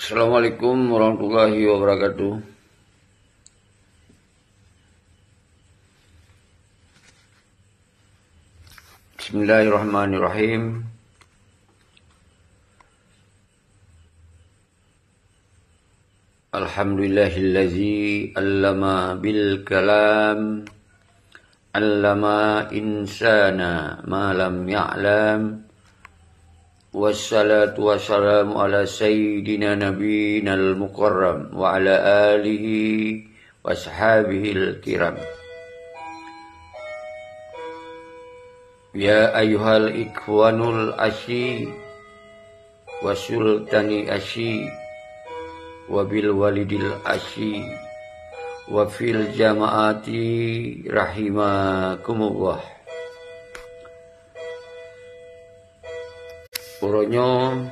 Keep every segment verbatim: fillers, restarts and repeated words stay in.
Assalamualaikum warahmatullahi wabarakatuh. Bismillahirrahmanirrahim. Alhamdulillahilladzi allama bil kalam, allama insana ma lam ya'lam. Wassalatu wassalamu ala sayyidina nabiyinal mukarram wa ala alihi wa ashabihil kiram. Ya ayyuhal ikhwanul asyi wa sultani asyi wa bil walidil asyi wa fil jamaati rahimakumullah. Uroe nyoe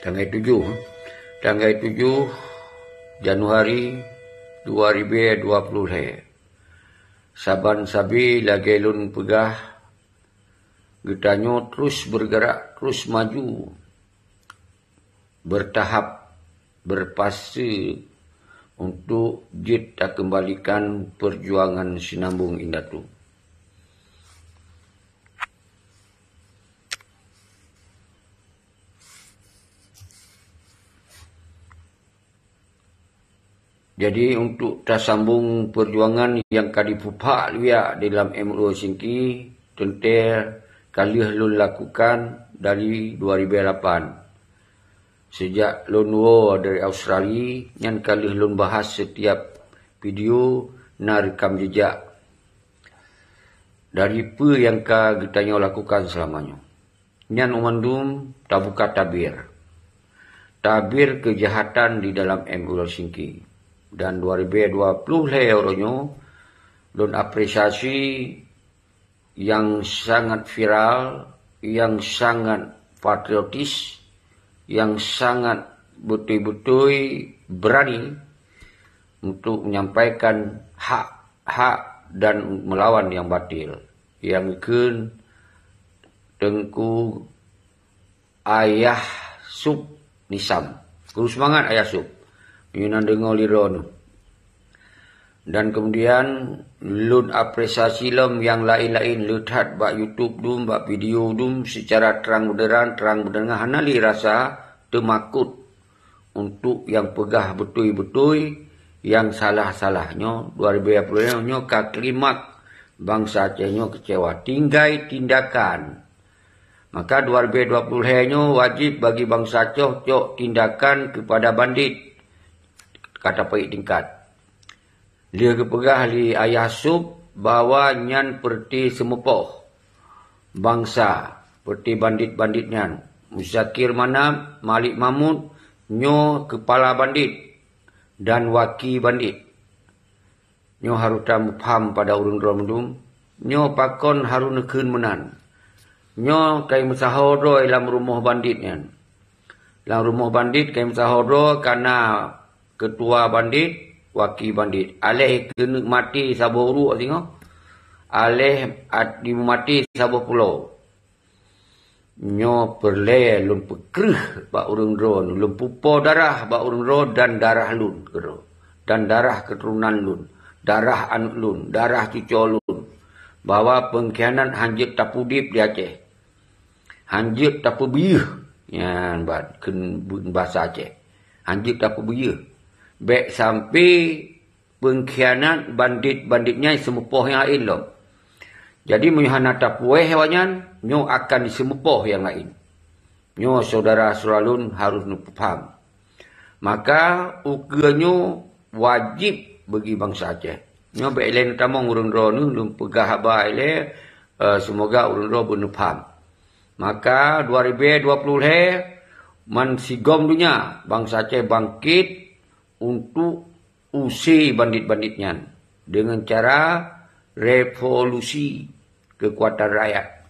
tanggai tujoh, tanggai tujoh Januari dua ribu dua puluh lhèe. Saban sabe lagèe lôn peugah, geutanyoe terus bergerak, terus maju, bertahap, berfase untuk jeuet takeumbalikan perjuangan Sinambong Indatu. Jadi, untuk tasambong perjuangan nyang ka jipeuphak liak di lam M U L Singki, teuntèe ka lheueh lôn lakukan dari dua ribu lapan. Sejak lôn woe dari Australia, nyan ka lheueh lôn bahas setiap video na rekam jejak dari peue nyang ka geutanyoe lakukan seulama nyoe. Nyan mandum tabuka tabir. Tabir keujahatan di dalam M U L Singki. Dan dua ribu dua puluh lhèe uroe nyoe, lôn apresiasi nyang sangat viral, nyang sangat patriotis, nyang sangat beutôi-beutôi beurani untuk menyampaikan hak-hak dan melawan nyang batil. Nyang kheun Teungku Ayah Sup Nisam. Kru seumangat Ayah Sup. Meunyoe na deungoe lé droeneuh. Dan kemudian lôn apresiasi lom nyang laén-laén le that bak YouTube dum, bak video dum, secara terang benderang, terang benderang, hana lé rasa teumakot untuk nyang peugah beutôi-beutôi, nyang salah-salah. Nyoe dua ribu dua puluh nyoe ka klimak bansa Aceh nyoe kecewa. Tinggai tindakan. Maka dua ribu dua puluh lhèe nyoe wajéb bagi bansa Aceh cok tindakan keupada bandit, ka tapeuék tingkat. Lheueh geupeugah lé Ayah Sup bahwa nyan peureuté seumeupoh bansa, peureuté bandit-bandit nyan. Muzakir Manaf, Malik Mahmud, nyoe keupala bandit dan waki bandit. Nyoe harôh tamupham pada ureuëng droe mandum. Nyoe pakon harôh neukheun meunan. Nyoe kai meusaho droe lam rumoh bandit nyan. Lam rumoh bandit kai meusaho droe ka na keutua bandit, waki bandit. Aléh keuneuk maté saboh uruek singoh, aléh at-, jimaté saboh pulo. Nyoe peureulée lôn peukreueh bak ureuëng droe, lôn pupo darah bak ureuëng droe dan darah lôn keudroe, dan darah keuturonan lôn, darah aneuëk lôn, darah cucoe lôn, bahwa peungkhianat hanjeuet tapeudeb di Aceh. Hanjeuet tapeubiyeuh, nyan ban kheun basa Aceh. Hanjeuet tapeubiyeuh. Bék sampai peungkhianat bandit-bandit nyan seumeupoh nyang laén lom. Jadi, meunyoe hana tapuéh awaknyan, nyoe akan jiseumeupoh nyang laén. Nyoe syedara-syedara lôn harôh neupeupham. Maka, ukeue nyoe wajéb bagi bansa Aceh. Nyoe bék ilée neutamong ureuëng droeneuh lôn peugah haba ilée, eh, seumoga ureuëng droe beuneupaham. Maka, dua ribée dua ploh lhée, man sigom donya bansa Aceh bangkét untuk use bandit-bandit nyan deungon cara revolusi keukuatan rakyat.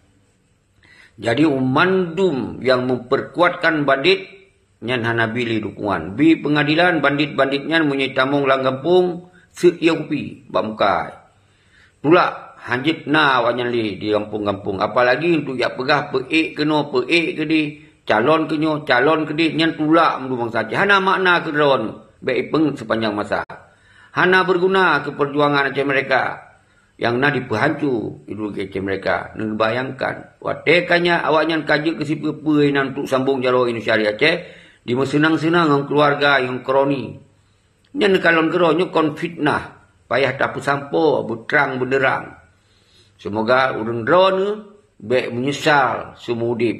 Jadi, mandum nyang memperkuatkan bandit nyan hana bi lé dukungan. Bi peungadilan bandit-bandit nyan meunyoe tamong lam gampông, seuk ie kupi bak muka. Tulak, hanjeuet na awaknyan lé di gampông-gampông. Apalagi untuk jak peugah peuék keunoe, peuék keudeh, calon keu nyoe, calon keu dit, nyan tulak mandum bansa Aceh. Hana makna keu droeneuh, bék ipeungét sepanjang masa. Hana beuguna keu peujuangan Aceh Merdeka nyang na dipeuhanco ideologi Aceh Merdeka. Neubayangkan, watée ka nyan awaknyan ka jeuet keu sipeue-peue inan untuk sambong jaroe Indonesia di Aceh, dimeuseunang-seunang ngon keuluwarga, ngon kroni. Nyan neukalon keudroe nyoe kon fitnah, payah tapeusampoe beutrang beuneurang. Seumoga ureuëng droeneuh bék meunyeusal seumeu udeb,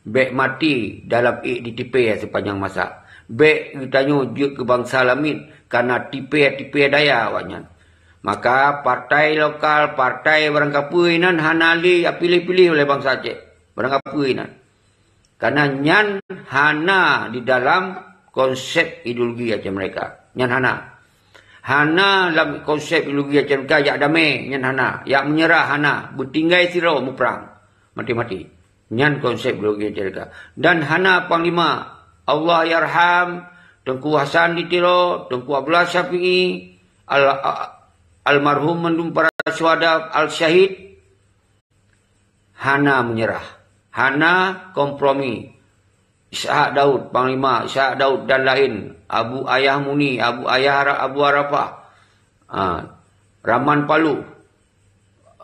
bék maté dalam ék ditipée sepanjang masa. Bék geutanyoe jeuet keu bansa lamiet kana tipée-tipée daya awaknyan. Maka partai lokal, partai barangkapeue inan hana lé piléh-piléh oleh bansa Aceh. Barangkapeue inan. Karena nyan hana di dalam konsep ideologi Aceh Merdeka. Nyan hana. Hana lam konsep ideologi Aceh Merdeka jak damé, nyan hana. Jak meunyeurah hana. Beutinggai sidroe muprang. Maté-maté. Nyan konsep ideologi Aceh Merdeka. Dan hana panglima. Allahyarham Teungku Hasan di Tiro, Teungku Abdullah Syafi'i, al-, a-, almarhum mandum para syuhada al-syahid, hana meunyeurah, hana kompromi. Ishak Daud, Panglima Ishak Daud dan laén, Abu Ayah Muni, Abu Ayah Ara-, Abu Arafah, ha, Raman Palu,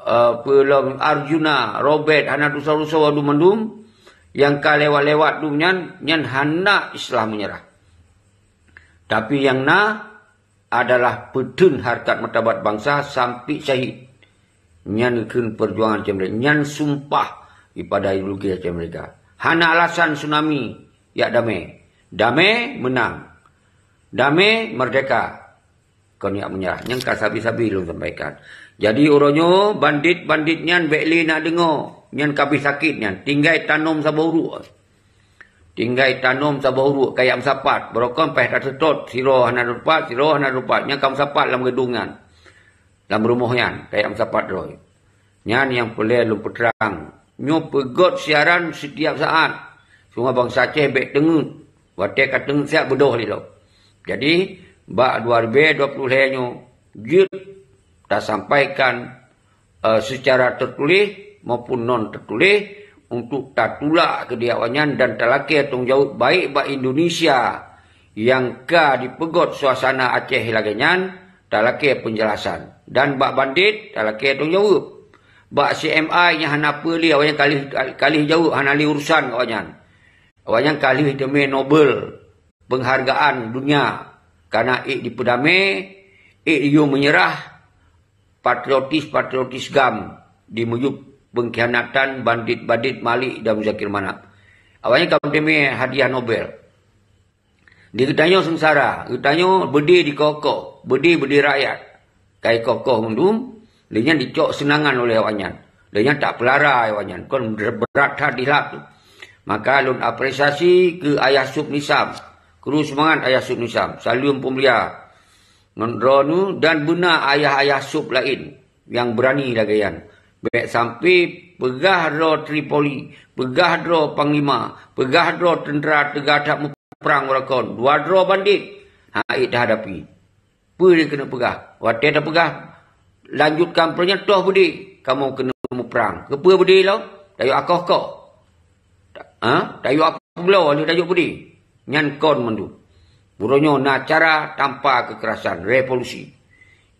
eh, peulom Arjuna, Robert, hana tusoe-tusoe mandum, nyang ka lewat-lewat dum nyan, nyan hana istilah meunyeurah. Tapi nyang na, adalah peuteun harkat martabat bansa sampai syahid. Nyan kheun peujuangan Aceh Merdeka. Nyan sumpah ipada ideologi Aceh Merdeka. Hana alasan tsunami, yak damé. Damé meunang. Damé merdeka. Kon yak meunyeurah. Nyan ka sabe-sabe lôn sampaikan. Jadi uroe nyoe bandit-bandit nyan bék lé na deungoe. Nyan ka abéh sakét nyan. Tinggai tanom saboh uruek. Tinggai tanom saboh uruek kayak meusapat. Barokon paih tateutot, sidroe hana rupat, sidroe hana rupat. Nyang ka meusapat lam geudong nyan. Lam rumoh nyan, kayak meusapat droe. Nyan nyang peureulée lôn peutrang. Nyoe peugét siaran setiap saat. Cuma bansa Aceh bék teungeut. Watée ka teungeut siat beudoh lé lom. Jadi, bak dua ribu dua puluh lhée nyoe, jeuet tasampaikan eh, secara tertuléh maupun non tertuléh untuk tatulak keu di awaknyan dan talakée tanggung jaweueb baik bak Indonesia nyang ka dipeugét suasana Aceh lagée nyan, talakée peunjelasan. Dan bak bandit, talakée tanggung jaweueb. Bak C M I nyang hana peue lé awaknyan ka lheueh, ka lheueh jaweueb, hana lé urusan awaknyan. Awaknyan ka lheueh teumé Nobel peunghargaan dunia kana ék dipeudamé, ék yue meunyeurah, patriotis-patriotis gam di miyueb peungkhianatan bandit-bandit Malik dan Muzakir Manaf. Awaknyan ka meuteumé hadiah Nobel. Di geutanyoe seungsara, geutanyoe beudé dikoh-koh, beudé-beudé rakyat. Ka ikoh-koh mandum, lé nyan dicok seunangan oleh awaknyan. Lé nyan tak peulara awaknyan, kon brat that dilap tu. Maka lôn apresiasi keu Ayah Sub Nisam. Kru seumangat Ayah Sub Nisam. Saleuem peumulia. Ngon droeneuh dan beuna ayah-ayah sub laén nyang beurani lagée nyan. Bék sampoe peugah droe Tripoli, peugah droe panglima, peugah droe teuntra teuga that muprang barokon. Dua droe bandit hana ék tahadapi. Peue nyang keuneuk peugah? Watée tapeugah, lanjutkan peureunyang toh beudé, kamoe keuneuk muprang. Keupeue beudé lom? Tayue akoh-koh. Ha? Tayue apubloe lheueh tayue beudé. Nyan kon mandum. Uroe nyoe na cara tanpa kekerasan, revolusi.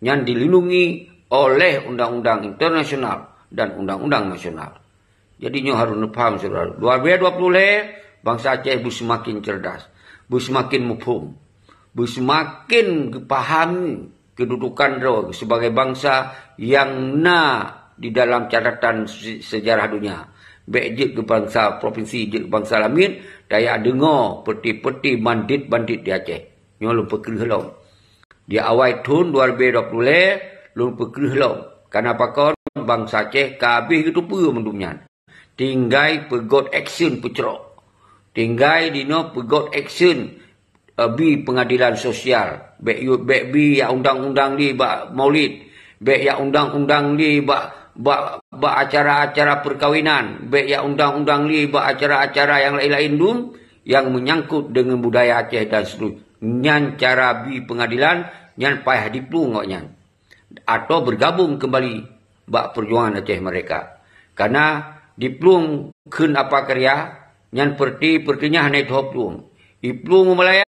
Nyan dilindungi oleh undang-undang internasional dan undang-undang nasional. Jadi nyoe harôh neupaham, syedara. Dua ribu dua puluh lhée, bansa Aceh beuseumaken cerdas, beuseumaken muphom, beuseumaken geupahami keududukan droe sibagai bansa nyang na di dalam catatan se-, sejarah dunia. Bék jeuet keu bansa provinsi, jeuet keu bansa lamiet, tajak deungoe peuti-peuti bandit-bandit di Aceh. Nyoe lôn peukreueh lom. Di awai thon dua ribu dua puluh lhée, lôn peukreueh lom. Kana pakon bansa Aceh ka habéh geuteupeue mandum nyan. Tinggai peugét aksyen peucrok. Tinggai dinoe peugét aksyen, eh, bi peungadilan sosial. Bék yu-, bék bi yak undang-undang lé bak Maulid. Bék yak undang-undang lé bak, bak, bak acara-acara peukawinan. Bék yak undang-undang lé bak acara-acara nyang laén-laén dum nyang meunyangkot deungon budaya Aceh dan seterusnya. Nyan cara bi peungadilan, nyan payah diplueng awaknyan. Atau bergabung kembali bak peujuangan Aceh Merdeka. Karena diplueng kheun apa karya, Nyan peureuti, peureuti nyan hana jiteuho plueng. Iplueng u Malaya,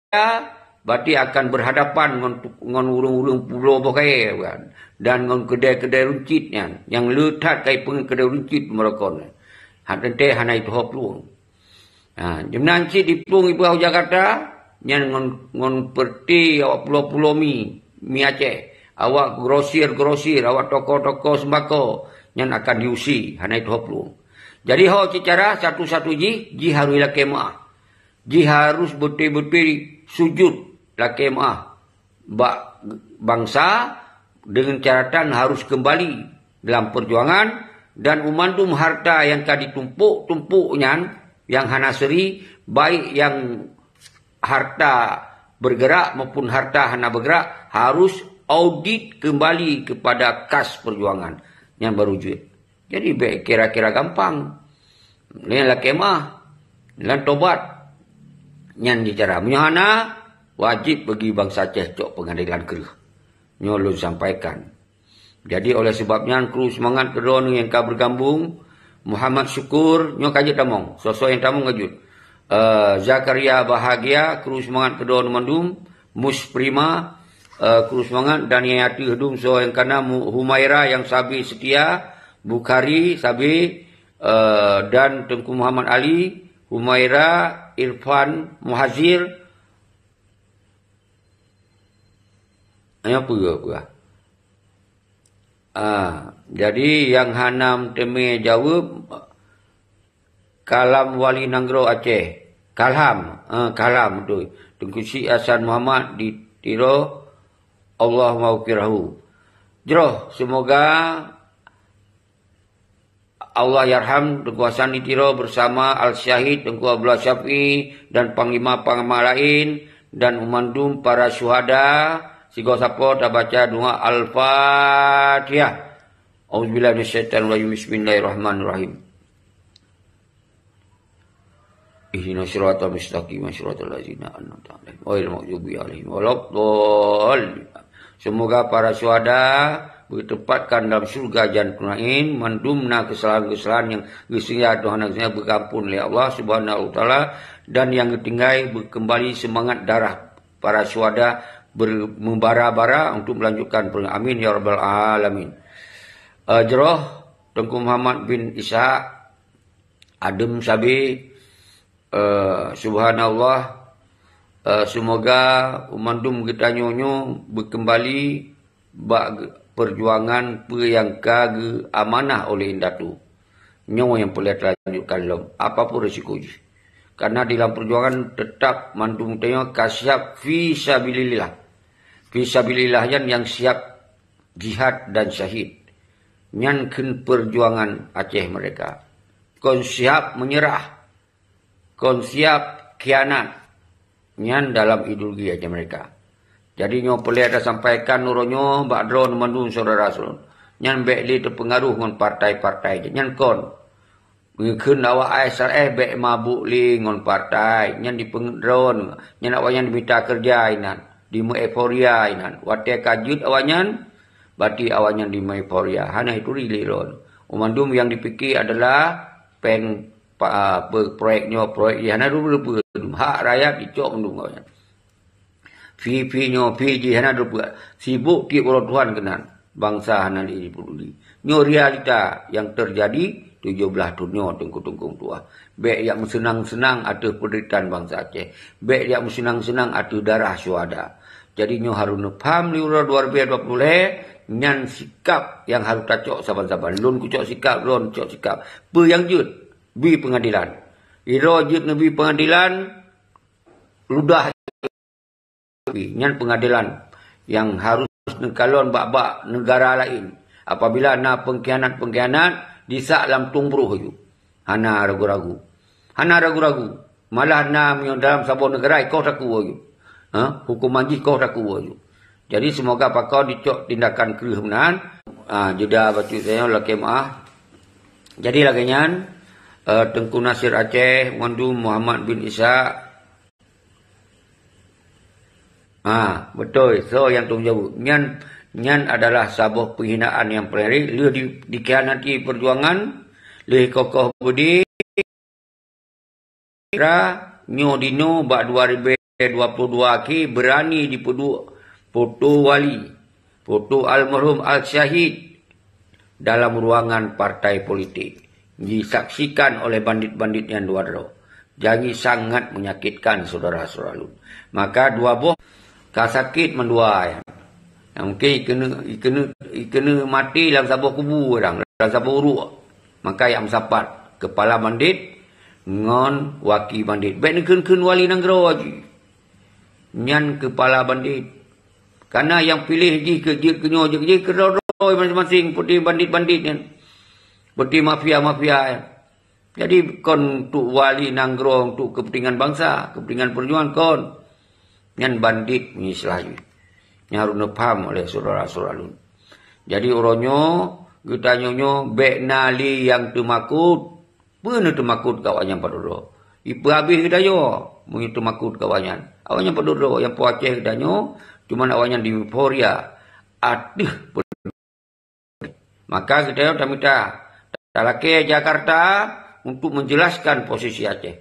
berarti akan berhadapan ngon tu-, ngon ureuëng-ureuëng pulo boh kayée, kan? Dan ngon keudai-keudai runcit nyan, nyang le that ka ipeungét keudai runcit meurokon. Hat teuntée hana jiteuho plueng. Ha, jeuem nan cit iplueng iba u Jakarta, nyan ngon, ngon peureuti awak pulo-pulo mi, mi Aceh, awak grosir-grosir, awak toko-toko sembako, nyan akan diusi, hana jiteuho plueng. Jadi ho cit cara satu-satu jih, jih harôh lakée meuáh. Jih harôh beutôi-beutôi sujut lakée meuáh bak bansa, deungon syaratan harôh keumbali dalam peujuangan, dan u mandum harta nyang ka ditumpôk-tumpôk nyan, nyang hana seuri, baik nyang harta bergerak maupun harta hana bergerak, harôh audit keumbali keupada kas peujuangan. Nyan barô jeuet. Jadi bék kira-kira gampang. Nyan lakée meuáh, nyan tobat. Nyan jih cara. Meunyoe hana, wajéb bagi bansa Aceh cok peungadelan kreueh. Nyoe lôn sampaikan. Jadi oleh sebab nyan, kru seumangat keudroe nyang ka beugabong, Muhammad Syukur, nyoe ka jeuet tamong. Soe-soe nyang tamong ka jeuet. Eh, Zakaria Bahagia, kru seumangat keudroe mandum, Mus Prima, eh, kru seumangat, dan nyang ateueh dum soe nyang kana, Mu-, Humaira nyang sabe seutia, Bukhari sabe, eh, dan Teungku Muhammad Ali, Humaira, Irfan, Muhazir, nyoe peue, peue? Ah, jadi nyang hana meuteumé jaweueb, Kalam Wali Nanggroe Aceh. Kalham, eh, Kalham beutôi. Teungku Syik Hasan Muhammad di Tiro, Allahumma ghfirhu. Jroh, semoga Allah yarham Teungku Hasan di Tiro bersama Al-Syahid Teungku Abdullah Syafi'i dan panglima-panglima laén dan mandum para syuhada. Sigoe sapo tabaca doa Al-Fatihah. A'udzubillahi minasyaitonirrajim. Bismillahirrahmanirrahim. Ihdinas siratal mustaqim, siratal ladzina an'amta 'alaihim, ghairil maghdubi 'alaihim waladdallin. Semoga para syuhada geutempatkan dalam syurga Jannatin Na'im, mandum na keusalahan-keusalahan nyang geuseudia doh na geuseudia beugampon lé Allah Subhanahu wa Taala, dan nyang geutinggai beukeumbali seumangat darah para syuhada ber-, meubara-bara untuk melanjutkan perjuangan. Amin ya rabbal alamin. Eh, jroh Teungku Muhammad bin Ishak Adem sabe, eh, subhanallah, eh, seumoga mandum geutanyoe nyoe beukeumbali bak peujuangan peue nyang ka geuamanah oleh indatu. Nyoe nyang peureulée talanjutkan lom, apapun risiko jih. Karena di dalam peujuangan teutap mandum tanyoe ka siap fi sabilillah. Fi sabilillah nyan nyang siap jihad dan syahid. Nyan kheun peujuangan Aceh merdeka. Kon siap menyerah, kon siap khianat. Nyan dalam ideologi Aceh merdeka. Jadi nyoe peureulée tasampaikan uroe nyoe bak droeneuh mandum syedara-syedara. Nyan bék lé teupeungaruh ngon partai-partai. Nyan kon. Geukheun awak S R S bék mabök lé ngon partai. Nyan dipeungeut droeneuh. Nyan awaknyan dimita keureuja inan. Dimeueuforia inan. Watée ka jeuet awaknyan, berarti awaknyan dimeueuforia. Hana ituri lé droeneuh. Mandum nyang dipike adalah péng pa-, pe-, proyek nyoe, proyek jih, hana dum reupeu. Hak rakyat dicok mandum awaknyan. Fi, fi nyoe, fi jih hana dum reupeu. Sibok tiep uroe Tuhan keunan. Bansa hana lé jipeduli. Nyoe realita nyang teujadi tujoh blaih thon nyoe teungku-teungku tuha. Bék jak meuseunang-seunang ateueh peunderitaan bansa Aceh. Bék jak meuseunang-seunang ateueh darah syuhada. Jadi nyoe harôh neupaham lé uroe dua ribu dua puluh lhée, nyan sikap nyang harôh tacok saban-saban. Lôn kucok sikap, lôn cok sikap. Peue nyang jeuet? Bi peungadilan. Sidroe jeuet neubi peungadilan, ludah. Nyan peungadilan nyang harôh neukalon bak-bak neugara laén. Apabila na peungkhianat-peungkhianat, disak lam tueng broh aju. Hana ragu-ragu. Hana ragu-ragu. Malah na meunyoe dalam saboh neugara, ikoh takue aju. Ha? Huköman jih koh takue aju. Jadi, seumoga pakon dicok tindakan kreueh meunan. Ha, jeda bacut tanyoe lakée meuáh. Jadi, lagée nyan, eh, Teungku Nasir Aceh, mandum Muhammad bin Ishak, ha, beutôi, soe nyang tanggung jaweueb. Nyan, nyan adalah saboh penghinaan nyang paleng rayeuk, lheueh di-, dikhianati peujuangan, lheueh kokoh beudé, Kira nyoe dinoe bak dua ribèe dua puluh dua akhé beurani jipeuduek foto wali, foto almarhum al-syahid dalam ruangan partai politik, disaksikan oleh bandit-bandit nyang dua droe. Jadi sangat menyakitkan, syedara-syedara lôn. Maka dua boh ka sakét mandua nyan. Nyang mungken jikeuneuk, jikeuneuk, jikeuneuk maté lam saboh kubu kadang, lam saboh uruek. Maka jak meusapat keupala bandit ngon waki bandit. Bèk neukheun-kheun wali nanggroe jih. Nyan keupala bandit. Kana nyang piléh jih keu jeuet keu nyoe, jeuet keu jih, keudroe-droe maséng-maséng, seperti bandit-bandit nyan. Seperti mafia-mafia nyan. Jadi kon untuk wali nanggroe, untuk kepentingan bangsa, kepentingan perjuangan kon. Nyan bandit meunyoe istilah jih. Nyan harôh neupaham oleh syedara-syedara lôn. Jadi uroe nyoe, geutanyoe nyoe bèk na lé nyang teumakot. Peue na teumakot keu awaknyan padub droe? Ipeuhabéh geutanyoe meunyoe teumakot keu awaknyan. Awaknyan padub droe, nyang po Aceh geutanyoe, cuman awaknyan di euforia ateueh. Maka geutanyoe tamita talakèe Jakarta untuk menjelaskan posisi Aceh.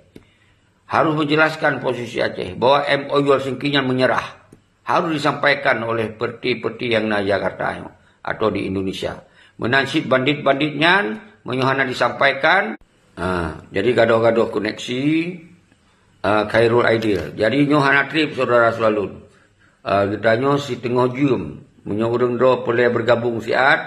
Harus menjelaskan posisi Aceh bahwa M O U Helsinki nyan menyerah. Harus disampaikan oleh parti-parti nyang na Jakarta nyoe atau di Indonesia. Meunan cit bandit-bandit nyan meunyoe hana disampaikan, ha, jadi gadoh-gadoh koneksi, ha, Khairul Aidil. Jadi nyoe hana trép syedara-syedara lôn. Ha, geutanyoe siteungoh jeuem. Meunyoe ureueng droe peureulèe bergabung siat,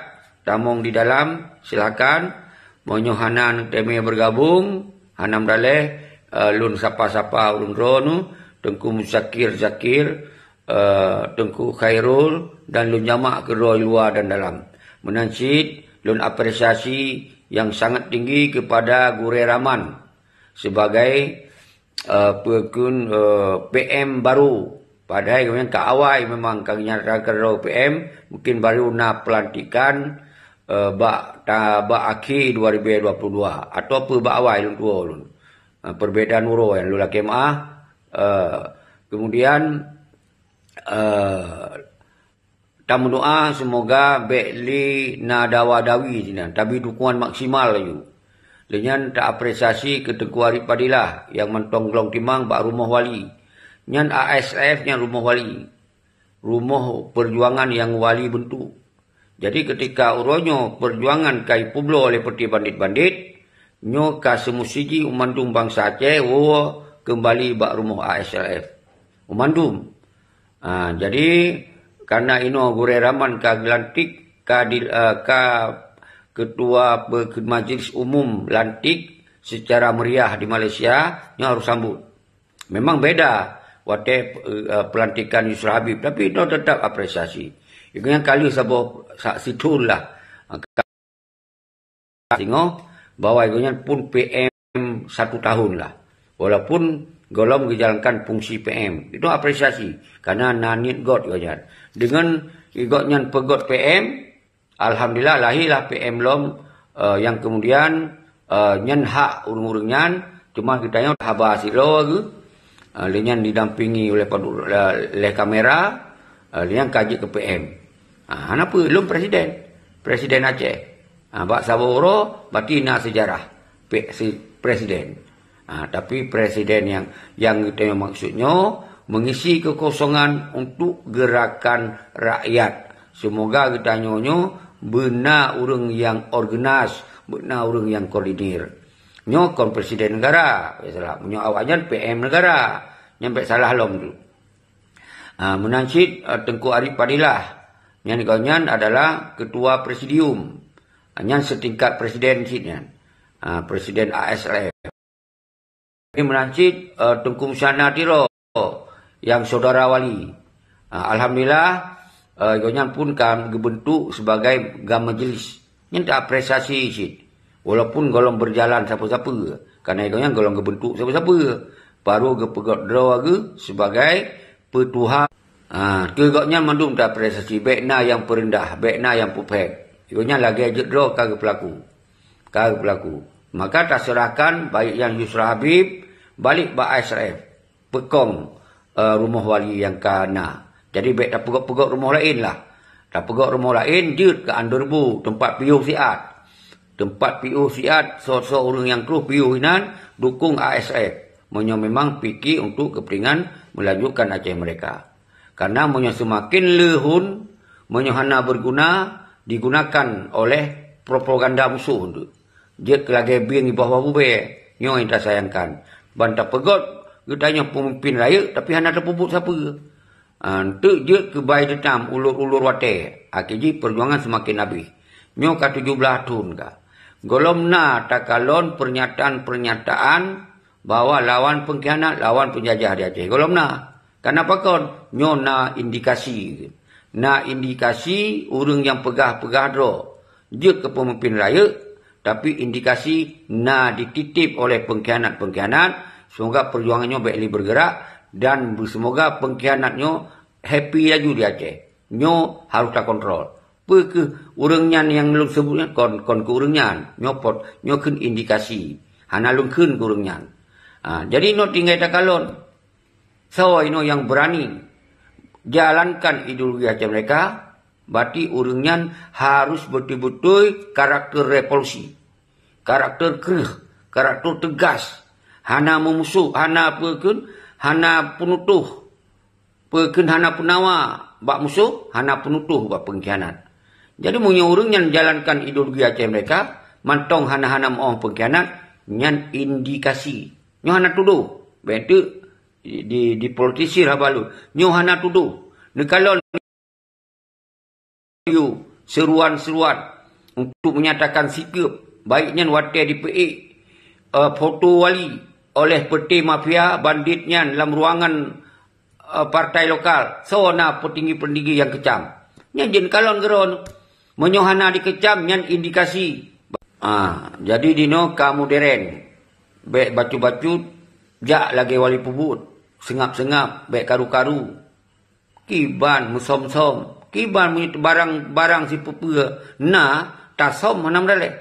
tamong di dalam, silakan. Meunyoe hana neuteumé bergabung, hana meudalèh, ha, lôn sapa-sapa ureueng droe nyoe, Teungku Musyakir Zakir, eh, Teungku Khairul dan lôn jamak keudroe luwa dan dalam. Meunan cit lôn apresiasi nyang sangat tinggi kepada Gurèe Rahman sebagai, eh, peue kheun, eh, P M baru. Padahai gobnyan ka awai memang ka geunyatakan keudroe P M, mungkin baru na pelantikan, eh, bak ta-, bak akhé dua ribèe dua puluh dua atawa peue bak awai lôn tuwoe lôn. Eh, perbedaan uroe nyan lôn lakèe meu'ah. Eh, kemudian, eh, tameudoa seumoga bèk lé na dawa-dawi sinan, tapi dukungan maksimal laju. Lé nyan taapresiasi keu Teungku Arif Fadilah nyang mantong glong timang bak rumoh wali. Nyan A S L F nyan rumoh wali. Rumoh perjuangan nyang wali beuntuk. Jadi, keutika uroe nyoe peujuangan ka jipeubloe lé parti bandit-bandit, nyoe ka seumusti jih u mandum bansa Aceh woe keumbali bak rumoh A S L F. U mandum. Ha, jadi, karena inoe Gurèe Rahman ka geulantik, ka di, eh, ka keutua pe-, Majlis Umum lantik secara meriah di Malaysia, nyoe harus sambut. Memang beda watèe, eh, pelantikan Yusra Habib, tapi nyoe tetap apresiasi. Gobnyan ka lheueh saboh sa-, sithon lah. Singoh bahwa gobnyan pun P M satu tahun lah. Walaupun gohlom geujalankan fungsi P M. Itu apresiasi. Karena na niet göt gobnyan. Dengan gobnyan peugöt P M, alhamdulillah lahirlah P M lom, eh, yang kemudian, eh, nyan hak ureueng-ureueng nyan, cuma geutanyoe haba sidroe geuh, eh, lé nyan didampingi oleh padu-, eh, lé kamera, eh, lé nyan ka jeuet keu P M. Ah, hana peue, lôn presiden. Presiden Aceh. Ah, bak saboh uroe, berarti na sejarah pe-, si presiden. Ah, tapi presiden yang, yang geutanyoe maksud nyoe mengisi kekosongan untuk gerakan rakyat. Semoga geutanyoe nyoe beuna ureueng nyang organis, beuna ureueng nyang koordinir. Nyoe kon presiden negara, biasalah. Meunyoe awaknyan P M negara, nyan bèk salah lom tu. Ah, meunan cit, ah, Teungku Arif Fadilah. Nyan gobnyan adalah ketua presidium. Ah, nyan setingkat presiden cit nyan. Ah, presiden A S L F. Ini meunan cit, eh, Teungku Musyana Tiro, nyang saudara wali. Ah, alhamdulillah, eh, gobnyan pun ka geubentuk sebagai gam majelis. Nyan taapresiasi cit. Walaupun gohlom berjalan sapeue-sapeue, karena gobnyan gohlom geubentuk sapeue-sapeue. Baru geupeugöt droe geuh sebagai peutuha. Ah, keu gobnyan mandum taapresiasi, bèk na nyang peureundah, bèk na nyang peuphét. Gobnyan lagèe jeuet droe ka geupeulaku. Ka geupeulaku. Maka taseurahkan baik nyang Yusra Habib, balék bak A S R F, peukong, eh, rumoh wali nyang ka na. Jadi bèk tapeugöt-peugöt rumoh laén lah. Tapeugöt rumoh laén jeuet keu Anderbu, teumpat piôh siat. Teumpat piôh siat, soe-soe ureueng nyang troh piôh inan dukung A S R F. Meunyoe memang pike untuk kepentingan melanjutkan Aceh merdeka. Karena meunyoe seumaken leuhon, meunyoe hana berguna, digunakan oleh propaganda musoh tu. Jeuet keu lagée bieng i bawah bubée, nyoe nyang tasayangkan. Ban tapeugot geutanyoe peumimpin rayeuk, tapi hana tapeubuet sapeue. Ah, enteuk jeuet keu bai dendam ulur-ulur watée, akhé jih peujuangan seumaken habéh. Nyoe ka tujoh blaih thon ka. Gohlom na takalon pernyataan-pernyataan bahwa lawan pengkhianat, lawan penjajah di Aceh. Gohlom na. Kenapa kon? Nyoe na indikasi. Na indikasi ureuëng nyang peugah-peugah droe jeuet keu peumimpin rayeuk, tapi indikasi na dititip oleh pengkhianat-pengkhianat, semoga perjuangan nyoe bék lé bergerak dan seumoga pengkhianat nyoe happy laju di Aceh. Nyoe harus takontrol. Peu kheueh ureuëng nyan nyang lôn sebut nyan kon, kon keu ureuëng nyan. Nyoe pot, nyoe kheun indikasi. Hana lôn kheun keu ureuëng nyan. Ha, jadi nyoe tinggai takalon. Soe inoe nyang berani jalankan ideologi Aceh merdeka, berarti ureuëng nyan harus beutôi-beutôi karakter revolusi, karakter kreueh, karakter tegas, hana meumusoh, hana peue kheun, hana peunutoh, peue kheun hana peunawa bak musoh, hana peunutoh bak pengkhianat. Jadi meunyoe ureuëng nyan jalankan ideologi Aceh merdeka, mantong hana-hana meuoh pengkhianat, nyan indikasi. Nyoe hana tudoh. Bék teuk di, di, dipolitisir haba lôn. Nyoe hana tudoh. Neukalon yue seruan-seruan untuk menyatakan sikeup, baik nyan watée dipeuék, eh, foto wali oleh peuté mafia bandit nyan lam ruangan, eh, partai lokal. Soe na peutinggi-peutinggi nyang keucam? Nyan jeuet kalon keudroe. Meunyoe hana dikeucam, nyan indikasi. Ah, jadi dinoe ka moderen. Bék bacut-bacut, jak lagée wali peubuet. Seungab-seungab, bék karu-karu. Kiban meusom-som, kiban meunyoe barang-barang sipeue-peue na, tasom hana meudaleh.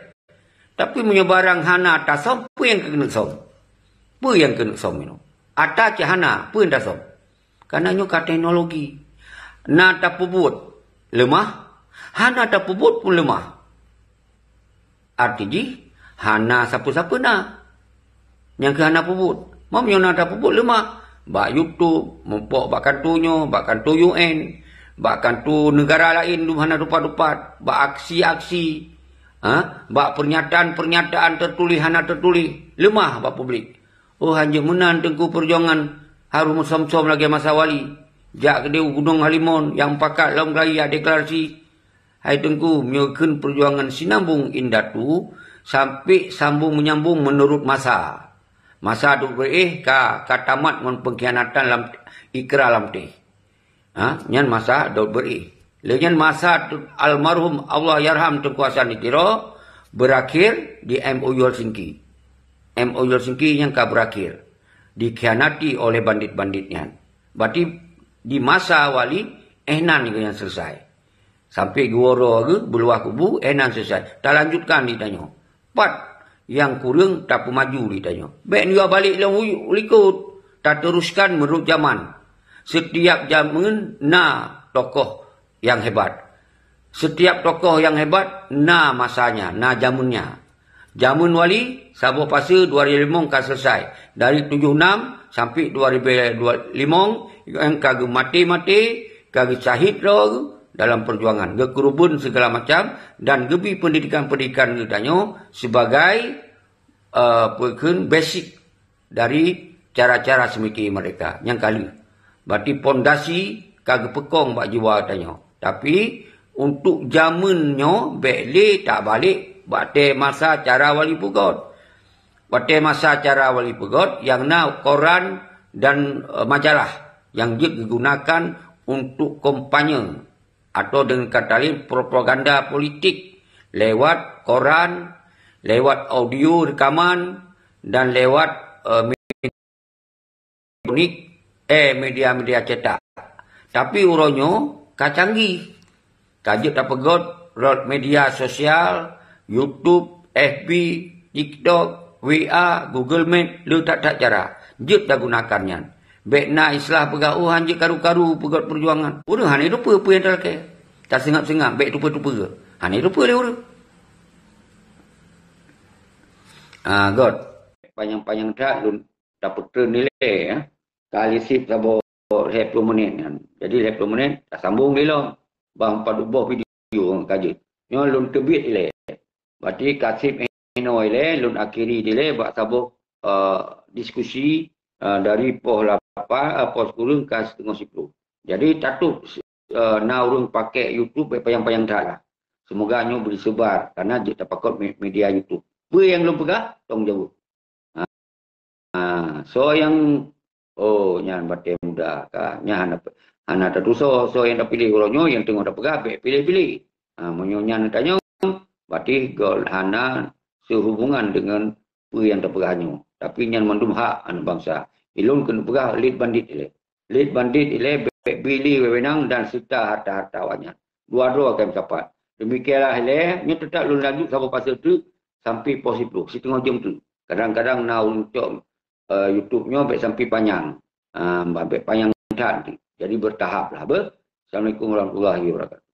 Tapi meunyoe barang hana tasom, peue nyang keuneuk som? Peue nyang keuneuk som inoe? Ata cit hana, peue nyang tasom? Karena nyoe ka teknologi. Na tapeubuet leumah, hana tapeubuet pun leumah. Arti jih, hana sapeue-sapeue na. Nyang keu hana peubuet. Meunyoe na tapeubuet leumah. Bak YouTube, mupok bak kantô nyoe, bak kantô U N, bak kantô neugara laén dum hana tupat-tupat, bak aksi-aksi, ha, bak pernyataan-pernyataan teutuléh hana teutuléh, leumah bak publik. Oh, hanjeuet meunan Teungku peujuangan harôh meusom-som lagée masa wali. Jak keudeh u Gunong Halimon nyang pakat lom geulayi deklarasi. Hai Teungku, meunyoe kheun peujuangan sinambong indatu, sampoe sambong meunyambong meunurot masa. Masa dot beuréh ka, ka tamat ngon pengkhianatan lam ikra lam teh. Ha, nyan masa dot beuréh. Lé nyan masa tu almarhum Allahyarham Teungku Hasan di Tiro berakhir di M O U Helsinki. M O U Helsinki nyang ka berakhir dikhianati oleh bandit-bandit nyan. Berarti di masa wali, eh, nan nyang selesai. Sampoe geuworo geuh beuluwah kubu, eh, nan selesai. Talanjutkan di tanyoe. Pat nyang kureueng tapeumaju di tanyoe. Bék neuyue balek lom u likot. Tateruskan meunurot jaman. Setiap jameun na tokoh nyang hebat. Setiap tokoh nyang hebat na masanya, na jameunnya. Jameun wali, saboh fase dua ribu limong ka selesai. Dari tujoh enam sampai dua ribu limong, nyang ka geumaté-maté, ka geusyahid droe dalam perjuangan, geukeureubeuen segala macam, dan geubi pendidikan-pendidikan geutanyoe sebagai, eh, peue kheun, basic dari cara-cara seumiké merdeka nyang ka lheueh. Berarti pondasi ka geupeukong bak jiwa tanyoe. Tapi, untuk jameun nyoe bék lé tabalek bak watée masa cara wali peugot. Watée masa cara wali peugot, nyang na koran dan, eh, majalah nyang jeuet geugunakan untuk kampanye atau dengan kata lain propaganda politik lewat koran, lewat audio rekaman, dan lewat, eh, elektronik, eh, media-media cetak. Tapi uroe nyoe ka canggih. Ka jeuet tapeugot lewat media sosial, YouTube, F B, TikTok, W A, Google Meet, le that-that cara. Jeuet tagunakan nyan. Bék na istilah peugah, "Oh, hanjeuet karu-karu peugot peujuangan." Ureuëng hana teupeue peue nyang talakée. Taseungab-seungab, bék teupeue-teupeue. Hana teupeue lé ureuëng. Ah, got. Panyang-panyang that lôn tapeutreun ilée, ya. Ka lhée sip saboh lhée ploh menit nyan. Jadi lhée ploh menit tasambong lé lom. Bah empat boh video ka jeuet. Nyoe lôn teubiet ilée. Berarti ka sip inoe ilée, lôn akhiri dilée bak saboh, eh, diskusi, eh, dari poh lapan, eh, poh sikureueng ka siteungoh siploh. Jadi tatôp, eh, na ureuëng pakai YouTube, bék panyang-panyang that lah. Semoga nyoe bri seubar karena jeuet tapakot me-, media YouTube. Peue nyang lôn peugah, tanggung jaweueb. Ha. Ha, soe nyang, oh, nyan batée muda ka. Nyan hana, hana tatusoe, soe nyang tapiléh uroe nyoe nyang teungoh tapeugah bék piléh-piléh. Ha, meunyoe nyan tanyong, berarti gob hana seuhubungan deungon peue nyang tapeugah nyoe. Tapi nyan mandum hak aneuk bansa. Ilôn keuneuk peugah lét bandit ilée. Lét bandit ilée bék bi lé wewenang dan sita harta-harta awaknyan. Dua droe akan meusapat. Demikianlah ilée, nyoe teutap lôn lanjut saboh pasé teuk sampai poh siploh, siteungoh jeuem teuk. Kadang-kadang na ureuëng cok, eh, YouTube nyoe bék sampai panyang. Ah, bék panyang that. Jadi bertahap lah, beuh. Assalamualaikum warahmatullahi wabarakatuh.